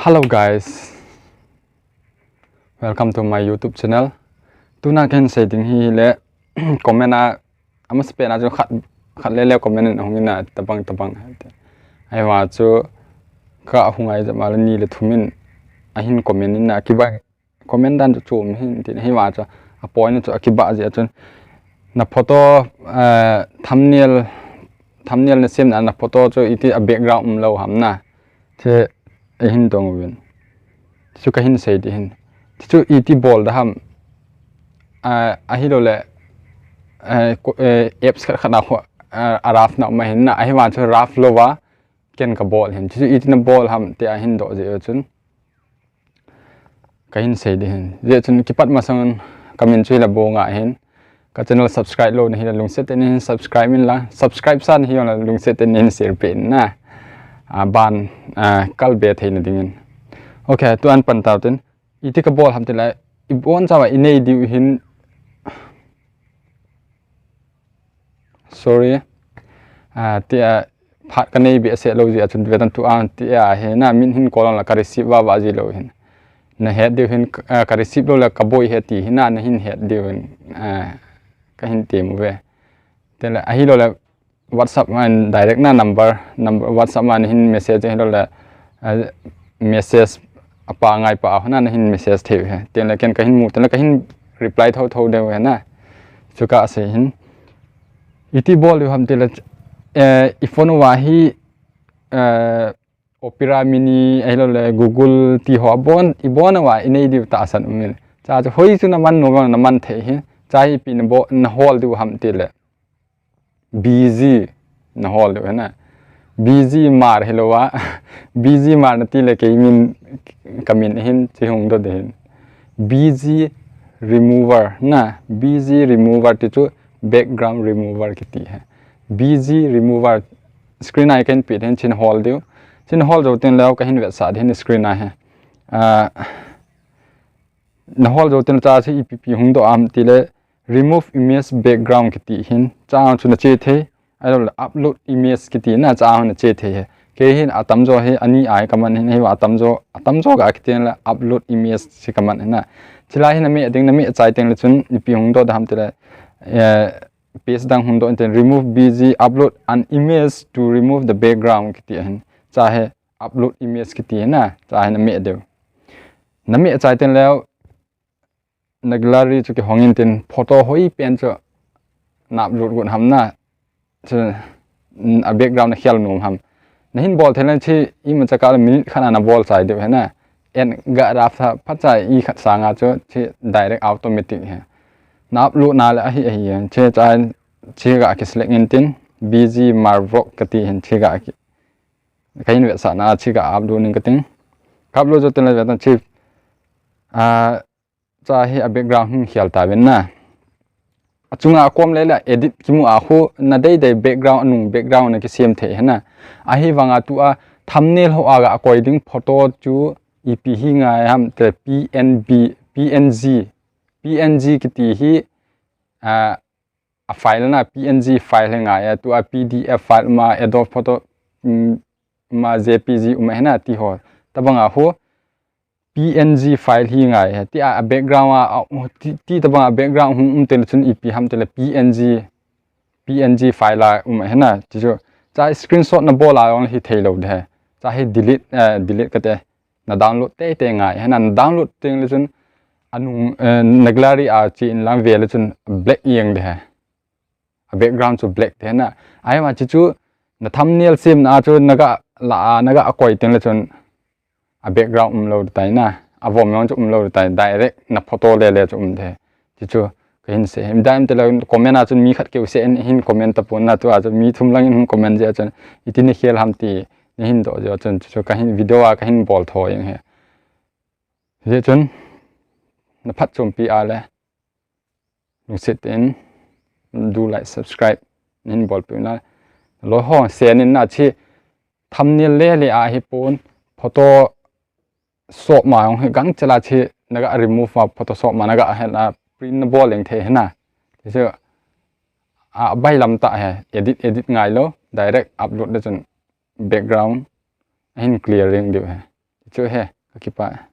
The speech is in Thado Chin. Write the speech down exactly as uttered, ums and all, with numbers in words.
Hello guys, welcome to my YouTube channel. Tuna kahin sei ding hi le comment a, amasapen a chu khat, khat le le comment in ahung in a, tabang tabang. Ahivang chu ka hung ai jama le ni le thum in ahin comment in a, kibang comment dan chu chom hin tin, ahivang chu a point chu akibah jeh a chun na photo, eh, thumbnail, thumbnail na sem na, na photo chu iti a background umlou ham na. Che, eihin dong uvin. Chu kahin sei ding hin. Chu iti bol da ham. A, ahilou le, eh, ko-, eh, apps khat khat na ho, a, a rough na um ahin na, ahivang chu rough louva ken kabol hin. Chu iti na bol ham ti ahin doh jeh a chun kahin sei ding hin. Jeh chun kipat masang kamin chu hila Bonga ahin. Ka channel subscribe lou nahi le lungset tah in hin subscribe in la. Subscribe sa nahi jong le lungset tah in hin share peh in na. A, ban, a, kal be thei na ding in. Okay, tu an pan tau tin. Iti kabol ham ti le, ibon chawa inei diu hin. Sorry. A, ti a, phat kanei behseh lou jeh a chun vetan tu an ti a hi na, min hin call la ka receive va va ji lou hin. Na het diu hin, a, ka receive lou le kaboi he ti hi na, nahin het diu hin, a, kahin tem uve. Tele ahilou le WhatsApp ma direct na number, number WhatsApp ma nahin message ahilou le, a, message apa ngai pa a hona nahin message thei uve. Tele ken kahin mu, tele kahin reply tho tho diu he na. Chu kasei hin. Iti bol diu ham ti le, eh, i phone uva hi, eh, Opera Mini, ahilou le Google ti ho abon, ibon uva inei diu tahsan um in. Cha chu hoi chu na man nom vang na man thei hi. Cha hi ipi na bo-, na hol diu ham ti le. B G na hol diu he na. B G Mar hilou va. B G Mar na ti le kei min, kamin hin chi hung doh ding hin. B G remover na, B G remover ti chu background remover kiti he. B G remover screen a kahin peh ding hin, chin hol diu. Chin hol jou teng leh kahin vetsah ding hin screen a hi. Ah, na hol jou teng leh cha chu ipi ipi hung doh ham ti le remove image background kiti hin. Cha chu na che thei. Ahilou le upload image kiti na cha hon che thei he. Kei hin atamjo hi ani a kaman hin, hiva atamjo, atamjo ga kiti le upload image si kaman hin na. Chilai hin na meh ding, na meh chai teng le chun ipi hung doh ding ham ti le, eh, page dang hung doh in tin remove B G, upload an image to remove the background kiti hin. Cha hi upload image kiti hin na, cha hin na meh diu. Na meh chai teng le na gallery chu kihong in tin photo hoi pen chu na upload got ham na, chu, mm, a background na khel nom ham. Na hin bol thei le chi imacha kah le minute khat a na bol chai diu hi na. En ga rap tha phat chai i khat sanga chu chi direct automatic hi. Na upload na le ahi ahi hi. Chi chai chi ga ki select in tin B G Marvok kati hin chi ga ki. Kahin vetsah na chi ga upload ning kating. Ka upload jou teng le vetan chi, ah, cha hi a background hung khel ta uvin na. Achunga akom le le edit kimu a khu na deidei background, anung background na kisem thei hi na. Ahivanga tua thumbnail ho a ga koi ding photo chu ipi hi ngai ham ti le P N B, P N G, P N G kiti hi, ah, a file na P N G file hi ngai a, tua P D F file ma Adobe Photo, mm, ma J P G um hi na ti ho. Tabang a khu P N G file hi ngai hi. Ti a, a background a, a, ti, ti tabang a background hung um teng le chun ipi ham ti le P N G, P N G file a um hi na. Ti chu cha screenshot na bol a jong hi thei lou ding hi. Cha hi delete, eh, delete kate. Na download teitei ngai hi na, na download teng le chun anung, eh, na gallery a chi in lang ve le chun black jeng ding hi. A background chu black ding hi na. Ahivang chi chu na thumbnail sem na chu na ga la a, na ga koi teng le chun a background umlou tai na. A vom jong chu umlou tai, direct na photo le le chu um ding hi. Ti chu kahin sei. Midang te la comment a chun mi khat keu se in hin comment tapon na, tua chu mi thum lang in comment jeh a chun iti ni khel ham ti ni hin doh jeh a chun chu kahin video a kahin bol tho jeng hi. Jeh chun na phatchompi a le lungset in do like subscribe ni hin bol peh na. Loi ho sen in na chi thumbnail le le a hi pon photo Shop ma jong hi gangchela chi na ga remove a Photoshop ma na ga hel a print na bol leng thei hi na. Ti chu a bailam tah hi edit, edit ngai lou, direct upload le chun background ahin clear leng diu hi. Ti Chu he, kakipah.